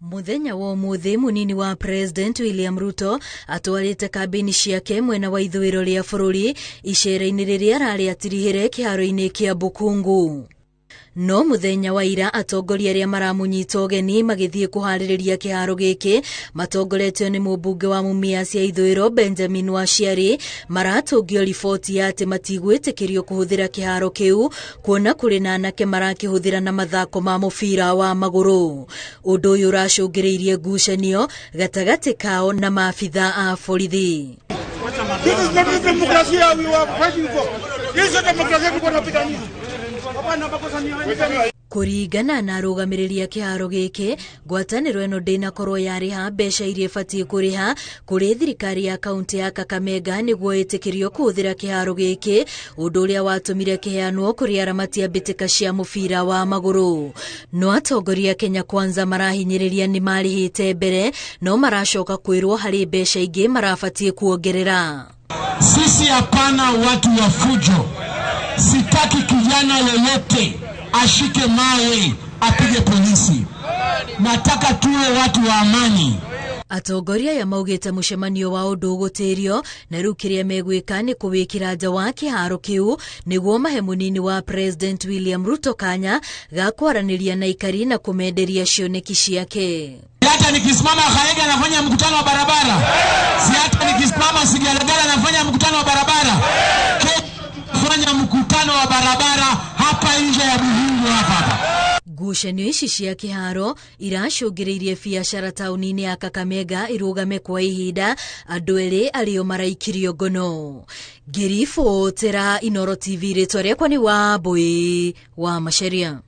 Mũthenya wa ũmũthĩ mũnini wa President William Ruto atwarĩte kambĩini ciake mwena wa ithũĩro rĩa bũrũri icera-inĩ rĩrĩa ararĩ atirihĩre kĩharo-inĩ kĩa Bukungu. No mũthenya wa ira atongoria arĩa maramũnyita ũgeni magĩthiĩ kũharĩrĩria kĩharo gĩkĩ matongoretio nĩ mũmbunge wa Mumias ya ithũĩro Benjamin Waciari maratũngio riboti ya atĩ matigwĩtĩkĩrio kũhũthĩra kĩharo kĩu kuona kũrĩ na anake marakĩhũthĩra na mathako ma mũbira wa magũrũ. Ũndũ ũyũ ũracũngĩrĩirie ngucanio gatagatĩ kao na maabitha a borithi. This is not the democracy we were fighting for. This is democracy tulikuwa tunapigania. Hapana, makosa ni ya Kũringana na arũgamĩrĩri a kĩharo gĩkĩ, ngwatanĩro ĩno ndĩnakorwo yarĩha mbeca iria ĩbatiĩ kũrĩha kũrĩ thirikari ya kaunti ya Kakamega nĩguo ĩtĩkĩrio kũhũthĩra kĩharo gĩkĩ, ũndũ ũrĩa watũmire kĩheanwo kũrĩ aramati a mbĩtĩka cia mũbira wa magũrũ. No atongoria a Kenya Kwanza marahinyĩrĩria nĩ marĩhĩte mbere, no maracoka kwĩrwo harĩ mbeca ingĩ marabatiĩ kuongerera. Sisi hapana watu wa fujo. Sitaki kijana yeyote ashike mawe apige polisi. Nataka tuwe watu wa amani. Atongoria aya maugĩte mũcemanio wao ndũgũtĩrio na rĩu kĩrĩa megwĩka nĩ kũwĩkĩra nja wa kĩharo kĩu nĩguo mahe mũnini wa President William Ruto kanya ga kwaranĩria na aikari na kũmenderia cioneki ciake. Hata nikisimama Kaega anafanya mkutano wa barabara, si hata nikisimama Sigalagala anafanya mkutano wa barabara, fanya mkutano wa barabara hapa nje ya Buhungu hapa hapa. Ngucanio ici cia kĩharo iracũngĩrĩirie biacara taũni-inĩ ya Kakamega irũgame kwa ihinda andũ erĩ arĩo maraikirio ngono. Ngĩribotera Inooro TV, rĩtwa rĩakwa nĩ Wambui wa Macharia.